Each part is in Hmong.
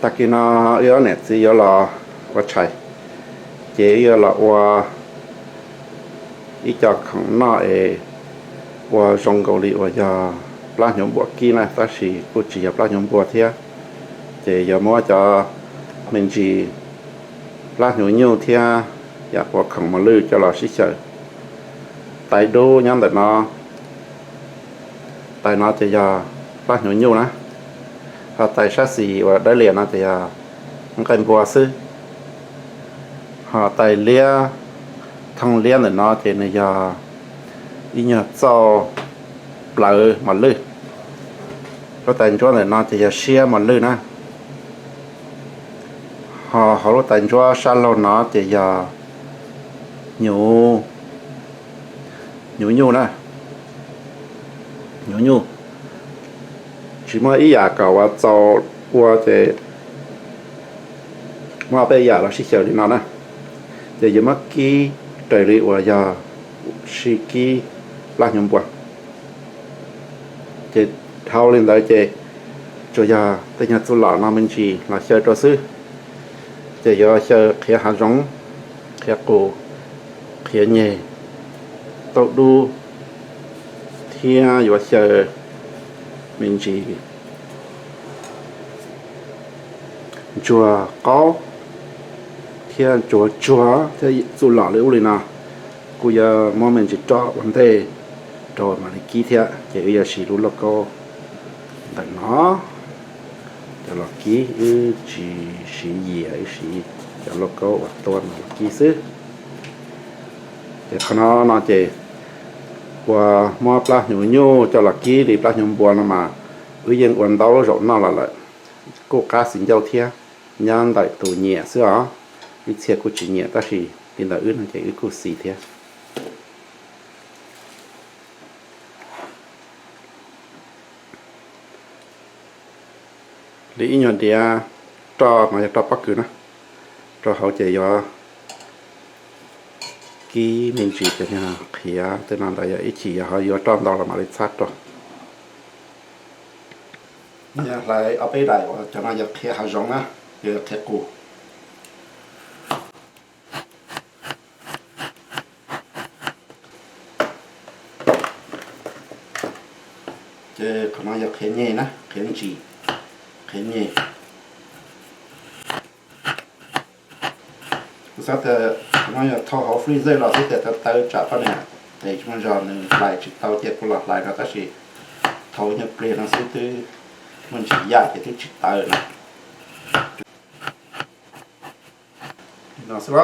Tag kis no wb ob niam txiv yuav los ua tshais, ces wb yuav los ua ib co khoom noj es ua zoo nkaus li uas yog plab hnyuv npua kib na, tab sis kuj tsis yog plab hnyuv npua thiab. Ces yuav muab cov me ntsis plab hnyuv nyuj thiab yam ua khoom mos lwj coj los sib xyaw. Tais dub nyob ntawm no, tais no ces yog plab hnyuv nyuj na, ho tais sab xis uas dawb lias no ces yog nqaij npua xwb. Ho tais liab, thooj liab ntawm no ces nws yog ib nyuag txauj plawv mos lwj. Lub tais ntsuab ntawm no ces yog siab mos lwj na. Ho hauv lub tais ntsuab sab laug no ces yog hnyuv, hnyuv nyuj na, hnyuv nyuj. Tsis muaj ib yam kom uas txaus ua ces muab peb yam los sib xyaw li no na. Ces yuav muab kib raws li uas yog sib kib plab hnyuv npua. Ces dhau li ntawd ces tsuas yog tej nyuag txuj lom no me ntsis los xyaw rau xwb. Ces yuav xyaw qhiav hav zoov, qhiav qus, qhiav nyeg, tauj dub, thiab yuav xyaw me ntsis ntsuag qaub thiab ntsuag tsuag thiab txuj lom li ub li no. Kuj yuav muab me ntsis roj ua ntej rau mam li kib thiab. Ces wb yuav siv lub lauj kaub ntawm no cov los kib, wb tsis siv yias, wb siv cov lauj kaub uas tuab no los kib xwb. Ces qhov no no ces uas muab plab hnyuv nyuj coj los kib li plab hnyuv npua no mas wb yeej ua ntau zaum noj los lawm, kuj qab xis ncauj thiab. Nyob ntawm tus nyiam xwb os, ib txhia kuj tsis nyiam tab sis li ntawm wb no ces wb kuj xis thiab. Li ib nyuag diav roj no yog roj pob kws na, rau hauv ces yuav kib me ntsis ces qhiav tej no ntawd yog ib chim yog ho yuav roj ntau los mam li txhab rau. Yog hlais ob peb daim uas cov no yog qhiav hav zoov na, yog qhiav qus. Ces qhov no yog qhiav nyeg na, qhiav ntsis, qhiav nyeg. Kuv xav tias qhov no yog thau hauv freezer los xwb tias tawv tawv tsam poj niam es tsis muaj zog nws hlais tsis tau ces kuv los hlais no tab sis thau nyuag pliag no xwb twb muaj ntsis yaj ces twb tsis tawv na. No xwb.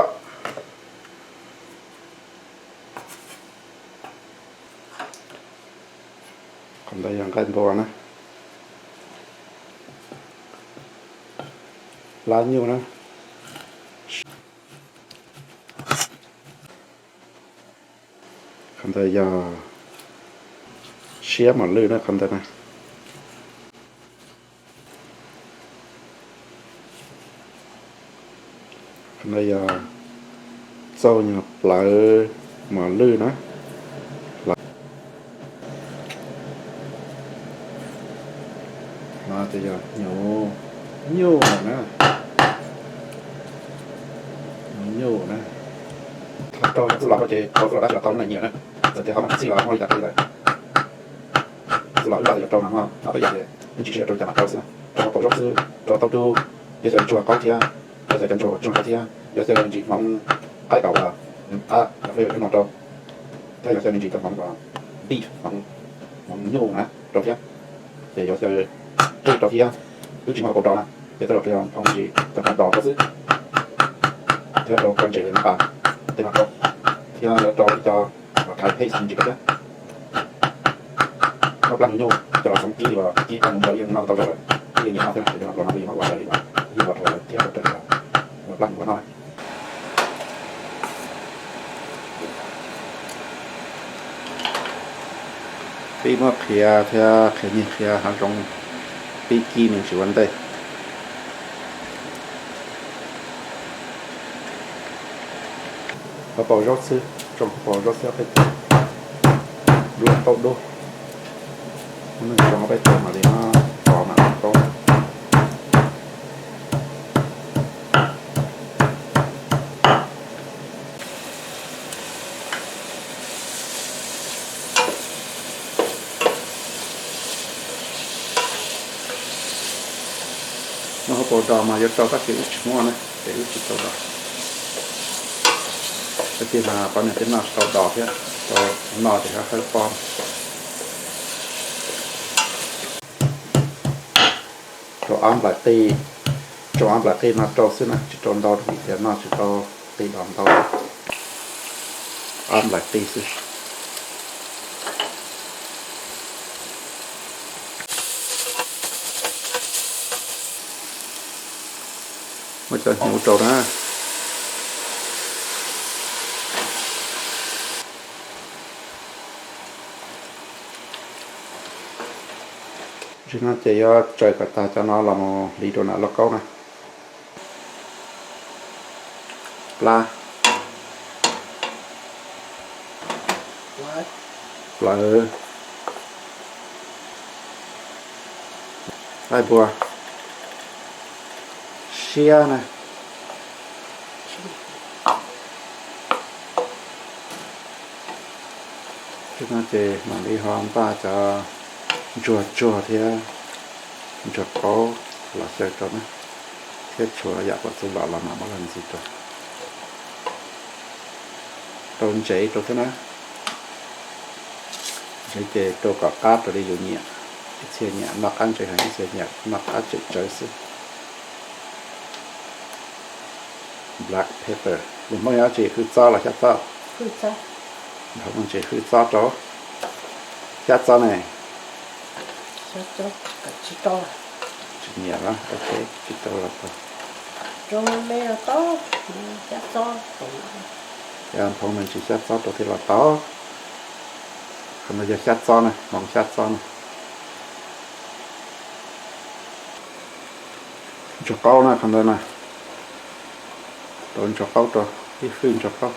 Qhov ntawd yog nqaij npua na, plab nyuj na. Qhov ntawd yog siab mos lwj na, qhov ntawd na. Qhov ntawd yog txauj nyuag plawv mos lwj na. No ces yog hnyuv nyuj na, hnyuv nyuj na. Thaum rau txuj lom ces rau txuj lom dab tsi los tau, nyiam na. Txawm tias ho mam txij los muaj li cas li lawm. Txuj lom wb los yuav rau mas muaj ob peb yam, ib ntsis tsis yuav rau cov mam rau xwb, rau hauv paus zaub xwb, rau taub dub, yuav xyaw ntsuag qaub thiab, yuav xyaw cov ntsuag tsuag thiab, yuav xyaw me ntsis hmoov qaib kaum uas ab cov flavor no rau, thiab yuav xyaw me ntsis cov hmoov uas beef, hmoov nyuj na rau thiab. Ces yuav xyaw qwj rau thiab, wb tsis muaj hauv paus rau na, ces txawj los rau hmoov me ntsis cov hmoov dos rau xwb, thiab rau kua ntses na pas tej no rau, thiab yuav rau ib co Thai paste me ntsis rau thiab. Muab plab hnyuv nyuj coj los xoov kib li uas kib plab hnyuv npua yeej noj tau zoo lawm, yeej nyiam noj thiab na, ces cov no los no yeej muab ua raws li uas yeej ua rau lawv thiab ua raws li uas plab hnyuv npua noj na. Pib muab qhiav thiab qhiav nyeg qhiav hav zoov, pib kib me ntsis ua ntej. Hauv paus zaub xwb, tsoo hauv paus zaub xwb peb tug, dua taub dub. Muab neeg tsoo peb tug mam li muab pov mam li paub. Noj hauv paus dos mas yuav rau tab sis wb tsis muaj na ces wb tsis tau dos. Tab sis mas pab niam tij noj tsis tau dos thiab, tau noj ces hawb hawb pob. Rau ob nplaim qij, rau ob nplaim qij no rau xwb na, tsis rau ntau vim tias noj tsis tau qij dos ntau. Ob nplaim qij xwb. Muab cov hnyuv rau na. Ntsis no ces yuav tsaws kom tag cov no los mus hliv rau nram lauj kaub na. Plab, plawv, qaij npua, siab na. Ces no ces mam li ho npaj cov ntsuag tsuag thiab ntsuag qaub los xyaw rau na, thiab tshuav yam kom txuj lom los mam muab los ntxiv rau. Rau ntsev rau thiab na. Ntsev ces rau kom qab raws li yus nyiam, ib txhia nyiam noj qab ntsev heev, ib txhia nyiam noj qab tsem tsawv xwb. Black pepper, lus Hmoob yog dab tsi, hwj txob los xyab txob? Hwj txob. Hwj txob rau, xyab txob ne. Tsis nyiam los ok, tsis tau los tau. Yog Hmoob nws tsis xyab txob rau thiaj los tau. Qhov no yog xyab txob na, Hmoob xyab txob na. Ntsuag qaub na qhov ntawd na. Rau ntsuag qaub rau, ib hwj ntsuag qaub.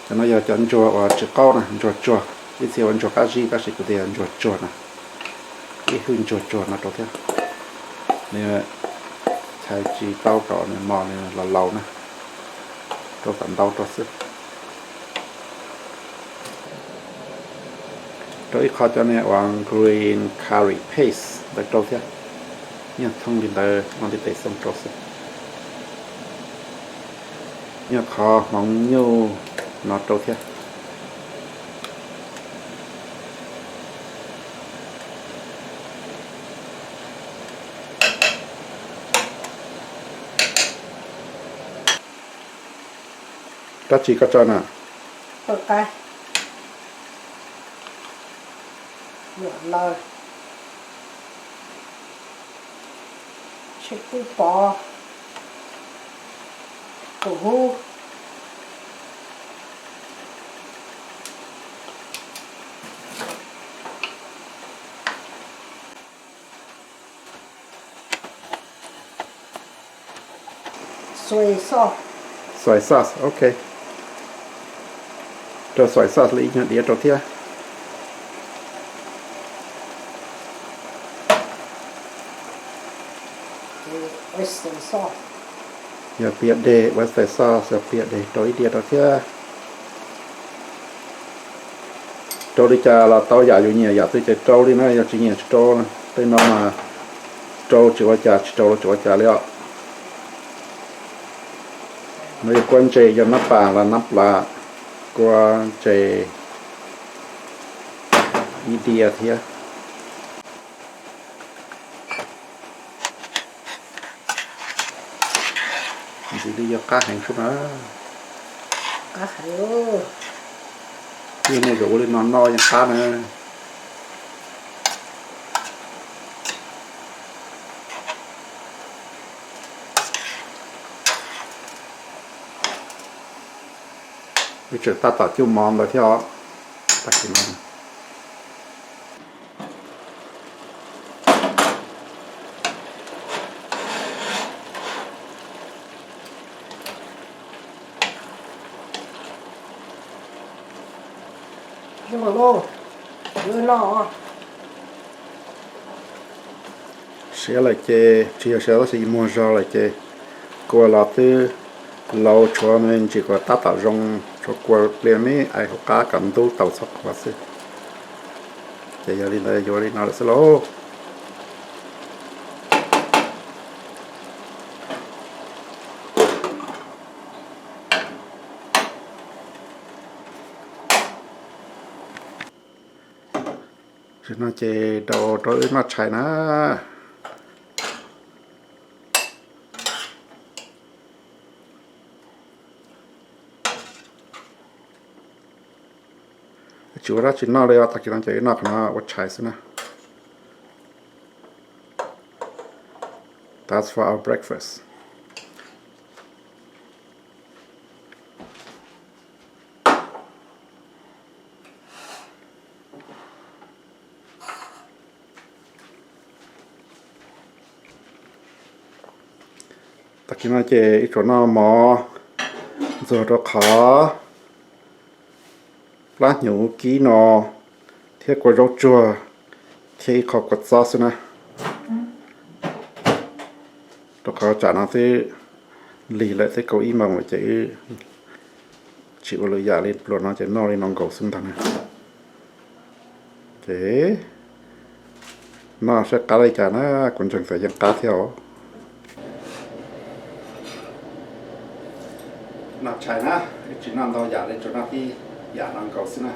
Cov no yog cov ntsuag uas tsis qaub na, ntsuag tsuag. Ib txhia ua ntsuag qab zib tab sis kuv tias ntsuag tsuag na. Ib hwj ntsuag tsuag no rau thiab. Nws chais tsis tau kom nws mos nws los laus na. Rau kom ntau rau xwb. Rau ib qho cov niag uas green curry paste ntawd rau thiab. Nyuag thooj li ntawd, no ntiv tes xoo rau xwb. Nyuag qhov hmoov nyuj no rau thiab. Dab tsi koj tso na? Pawg qaib, nyuam lawv, tsheej kub pov, tus hub. Soy sauce, ok. Rau soy sauce li ib nyuag diav rau thiab. Yog piam deg, oyster sauce yog piam deg rau ib diav rau thiab. Rau li cas los tau, yam yus nyiam yam twg ces rau li na, yog tsis nyiam tsis rau. Tej no mas rau tsis ua cas, tsis rau los tsis ua cas li os. No yog kua ntses, yog nab pas los nab plas, kua ntses ib diav thiab. Ntxiv li yog qab heev sub na. Qab heev. Yog nej ua li no noj yeej qab na. Wb tseem tab tom cuj mov ntawd thiab os. Tag kis no. Siav lawm ces tsis yog siav tab sis muag zog lawm ces kua los twb laus, tshuav me ntsis kom tab tom zoo, tshuav kua pliag me ais hauv qab kom ntub tau txhob qhuav xwb. Ces yog li ntawd yuav li no lawm xwb lauj. Tam sim no ces rau rau wb noj tshais na. Tsis ua dab tsi noj li os, tag kis no ces wb noj qhov no ua tshais xwb na. That's for our breakfast. Tag kis no ces ib tsoom noj mov ntxuag rau qhov plab hnyuv kib no thiab kua zaub tsuag thiab ib qho kua txob xwb na. Rau qhov tsam no twb lig lawm, twb kaum ib moos lawm ces wb tsis ua lwm yam li, pluas no ces noj li no nkaus xwb ntag na. Ces noj saib qab li cas na, kuv ntseeg tias yeej qab thiab os. Noj tshais na, tsis noj ntau yam li, tsuas noj tib yam no nkaus xwb na.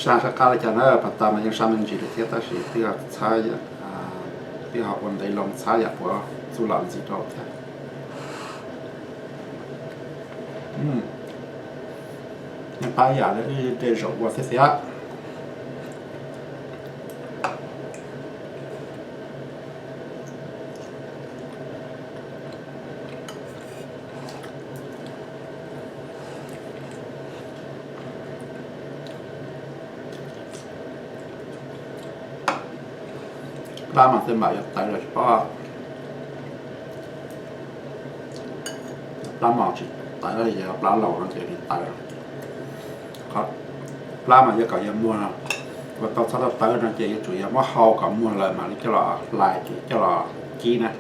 Sab saib qab li cas na, pas tas mas yeej sab me ntsis lawm thiab, tab sis twb ho txhab, twb ho ua ntev loo txhab yam puav txuj lom ntxiv rau thiab. Yeej qab yam li tej zaum ua thiab thiab. Plab mas tej npam yuav tawv los tsis paub. Plab mas tsis tawv, yog plab laus no ces tawv. Plab mas yuav kom yog muag, ua tau txhob tawv no ces yuav tsum yog muab hau kom muag lawm mam li coj los hlais, coj los kib na,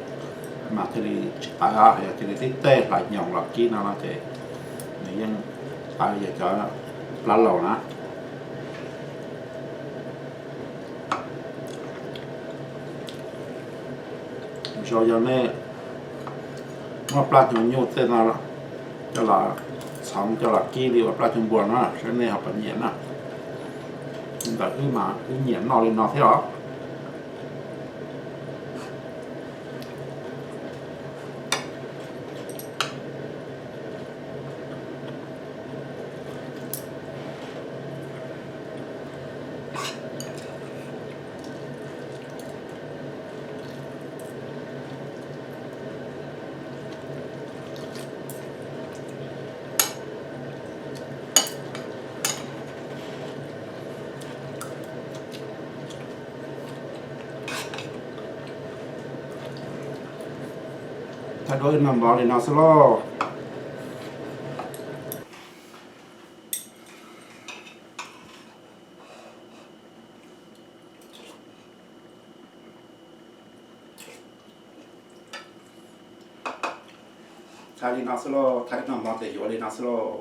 mas thiaj li tsis tawv. Yog cia li tib teg hlais nyoos los kib no no ces nws yeej tawv, yog cov plab laus na. Zoo yog nej muaj plab hnyuv nyuj tej no coj los txhoov coj los kib li uas plab hnyuv npua no, saib nej ho puas nyiam na. Ntawm wb mas wb nyiam noj li no thiab os. Thaij duab ib npab mov li no xwb lauj. Thaij li no xwb lauj, thaij ib npab mov ces yuav li no xwb lauj.